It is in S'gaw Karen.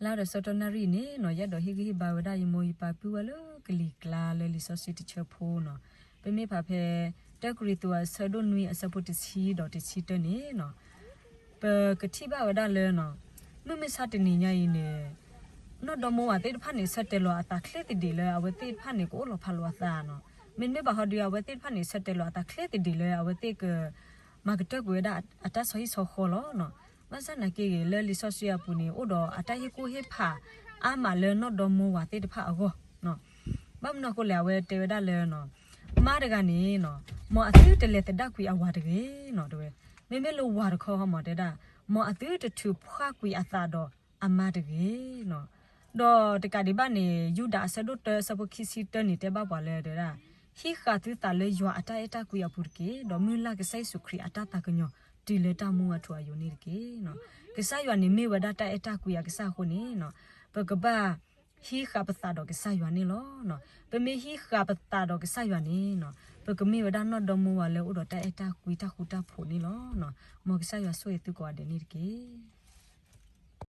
လါဒီးဆၢကတီၢ်နၣ်ရံၣ်န့ၣ်နီၤ ယအဲၣ်ဒိးဟ့ၣ်ဂံၢ်ဟ့ၣ်ဘါဝဲဒၣ်ယမိၢ်ယပၢ်ပုၢ်ဝဲၢ်လၢကလံၤကျါလၢလံာ်စီဆှံတဆၢဖိနီၤ, ပမ့ၢ်ဖးဖဲ တၢကရံၣ်သူး အဆၢဒိၣ်နွံအဆၢဖိတဆံဒီးတဆံတၢန့ၣ်နီၤ, ပကထံၣ်ဘၣ်ဝဲဒၣ်လၢနီၤ, မုၢ်မဆါတနံၤညါအံၤန့ၣ် နီၢ်ဒီမါဝၤသ့ၣ်တဖၣ်န့ၣ် ဆၢတဲာ်လီၤအသးချ့သဒံးလၢအဝဲသ့ၣ်တဖၣ်န့ၣ် ကအိၣ်လီၤဖးလိာ်အသးနီၤ, မ့တမ့ၢ်ဘၣ်ဟီဒီး အဝဲသ့ၣ်တဖၣ်န့ၣ် ဆၢတဲာ်လီၤအသးချ့သဒံးလၢအဝဲသ့ၣ်က မၤကတၢၢ်ကွံာ်ဝဲဒၣ်အတၢ်ဆီဟံၣ်ဆီဃီလီၤနီၤ. ဘၣ်ဆၣ်နာ်က့ဂ့ၤ လၢလံာ်စီဆှံအပူၤန့ၣ် အိၣ်ဒီးအတၢ်ဟ့ၣ်ကူၣ်ဟ့ၣ်ဖးအါမးလၢနီၢ်ဒီမါဝၤသ့ၣ်တဖၣ်အဂီၢ်နီၤ. ဘၣ်မနုၤအဃိလဲၣ် အဝဲတဲဝဲဒၣ်လၢနီၤ, မါတဂၤန့ၣ်နီၤ, မ်အသုတလဲၤသဒၣ်ကွံာ်အဝၤတဂ့ၤနီၤ တဲဝဲ, မ့မ့ၢ်လၢဝၤတခီဟီမးတဲဒၣ်, မ်အသုတထုးဖှၣ်ကွံာ်အသးဒီးအမါတဂ့ၤနီၤ. ဒီးတကးဒံးဘၣ်န့ၣ် ယူဒၤအဆၢဒိၣ်တၢအဆၢဖိခံဆံတၢန့ၣ် တဲဘၣ်ပှၤလၢတဲဒၣ်, ဟံးဃာ်သုသးလၢယွၤအတၢ်အဲၣ်တၢ်ကွံအပူၤတက့ၢ်, ဒီးမုၢ်လၢ်ကစၢ်ယ့ၣ်ၡူးခရံာ်အတၢ်သးကညီၤတုၤလၢတၢ်မူအထူအယိာ်န့ၣ်တက့ၢ်နီၤ. ကစၢ်ယွၤန့ၣ်မ့ၢ်ဝဲဒၣ်တၢ်အဲၣ်တၢ်ကွံအကစၢ်အဃိန့ၣ်နီၤ, ပကဘၣ်ဟံးဃာ်ပသးဒီးကစၢ်ယွၤန့ၣ်လီၤနီၤ. ပမ့ၢ်ဟံးဃာ်ပသးဒီးကစၢ်ယွၤန့ၣ်နီၤ, ပကမ့ၢ်ဝဲဒၣ်နီၢ်ဒီမါဝၤလၢအိၣ်ဒီးတၢ်အဲၣ်တၢ်ကွံတၢ်ဃူတၢ်ဖိးန့ၣ်လီၤနီၤ. မ်ကစၢ်ယွၤဆိၣ်ဂ့ၤသုကိးဂၤဒဲးန့ၣ်တက့ၢ်.